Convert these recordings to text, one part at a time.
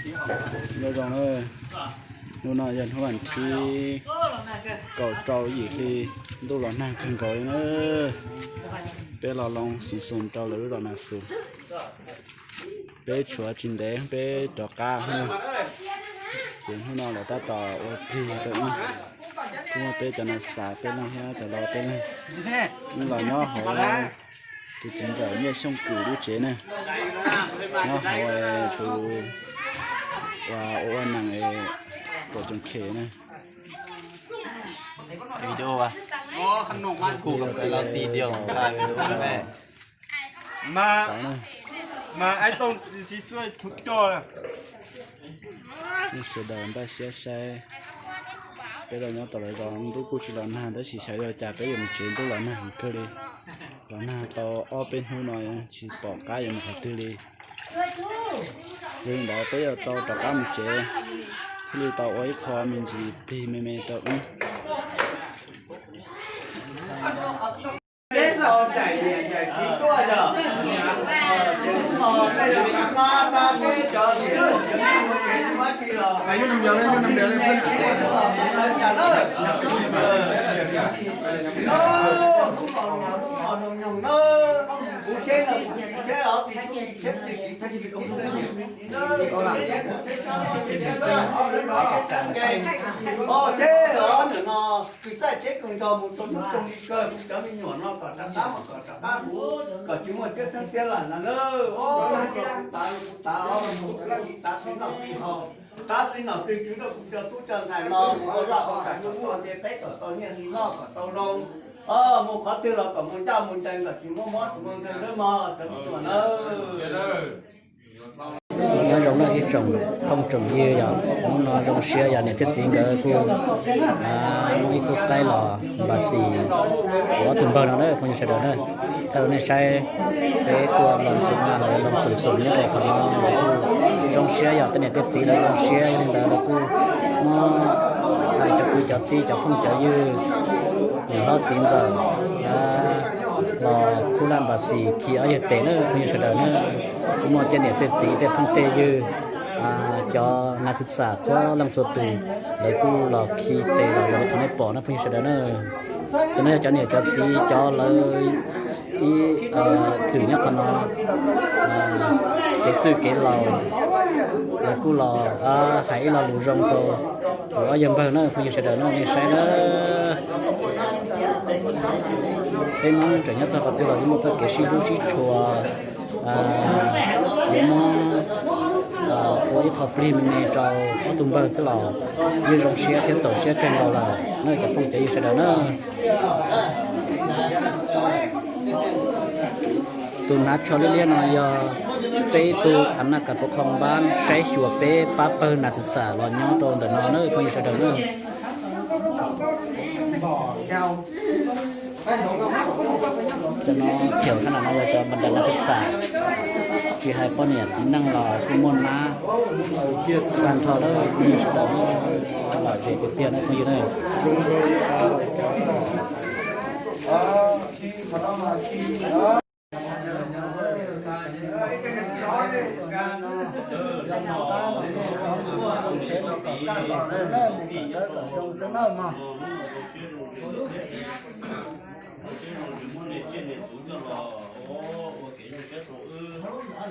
Nyob zoo na, hnub no yog hnub vas thib kaum rau yim hli, ntuj los nag kawg nkaus li na. Peb los loo xus xus rau lawv lub zos Nas Xus. Peb tshuav tsis ntev peb rov qab na. Ces hnub no lawv tab tom ua plig rau wb, kuj muaj peb cov Nas Xus peb leeg thiab cov laus peb leeg. Wb los nyob hauv tus txiv ntxawm Nyiaj Xyooj Kws lub tsev na, nyob hauv tus uas ua ua neeg Tuam Tsoos Khes na. Video à? Khu Cẩm Phái Lao Ti Điều, à, video này. Mà, mà ai tông xí xuôi thúc cho nè. Sawv daws npaj siab saib, peb los nyob tau lawv zos ntuj kuj tsis los nag tab sis xyov yog cas peb yuav mus tsev ntuj los nag heev kawg li. Los nag tau ob peb hnub no tsis pom qab yuav mus qhov twg li. Yog li ntawd peb yuav tau rov qab mus tsev, thiaj li tau ua ib qho me ntsis plig me me rau wb. Ces txaij tsheb kawg nrog mus txog hnub txog li kawg, kuv cov me nyuam no kom rov qab mus, kom rov qab mus, kom tsis muaj txiab xeeb txiab lam ntag na. Kuv tav kuv tav, kuv tav plig noj plig haus, tav plig nom plig tswv rau kuv cov tub cov ntxhais no mus ua laj ua kam kom tau ntiaj teb, kom tau nyiaj li noj kom tau zoo. Mus qhov twg los kom mus ncaj mus ncees, kom tsis muaj mob tsis muaj nkeeg nawb mog cov me nyuam nawb. Nyob zoo nawb ib tsoom phooj tsoom ywg, yog hnub no zoo siab yog niam thiab txiv nkawd kuj muaj ib khub qaib los npam xis kuv ob tug npawg no na phooj ywg sawv daws na. Thawj nej saib peb tuaj los xwm na, lawv los xum xum nyob rau qhov no lawv kuj zoo siab yog tej niam tej txiv lawv zoo siab, yog li ntawd lawv kuj muab hais cov kwv cov tij cov phooj cov ywg, niam hlob txiv ntxawm los khub laj npam xis khi ob yawg tes na phooj ywg sawv daws na. Kuj muaj tej niam tej txiv tej phooj tej ywg, cov nas xwb xam txhua leej txhua tus, lawv kuj los khi tes los yog li qhov nej pom na phooj ywg sawv daws na. Cov no yog cov niam cov txiv cov lawv ib txwm nyob qhov no, kev txwj kev laus, lawv kuj los hais ib lo lus zoo rau kuv ob yawg npawg na phooj ywg sawv daws na nej saib na. Peb Hmoob tseem nyob txog qhov twg los yeej muaj txoj kev sib hlub sib tshua, yuav muab ua ib qho plig me me rau ob tug npawg xwb los yeej zoo siab thiab txaus siab kawg nkaus lawm na cov phooj cov ywg sawv daws na. Tus hnav tsho liab liab no yog peb ib tug a naj kas puv qhoo npab saib xyuas peb pab pawg nas xwb xam los nyob rau ntawm no na phooj ywg sawv daws na. Cov no chaw hab na no yog cov npas das nas xwb xam, tsis hais poj niam txiv neej los kuj muaj nab tag nrho na phooj ywg sawv daws, lom zem tiag tiag na phooj ywg na. Ua kev zoo siab rau wb,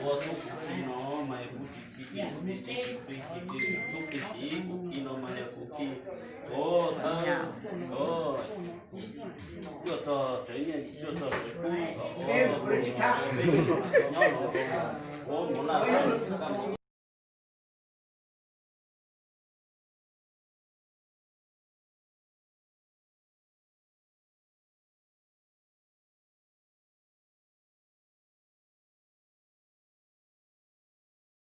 ua txhub kuv khi no mas yog kuv tsis khi, kuv tsis khi, kuv tsis khi, kuv tsis khi, kuv khi no mas yog kuv khi, ua txhawb, ua cuaj txog tsawv nyiaj, cuaj txog tsawv kub, nyob los rau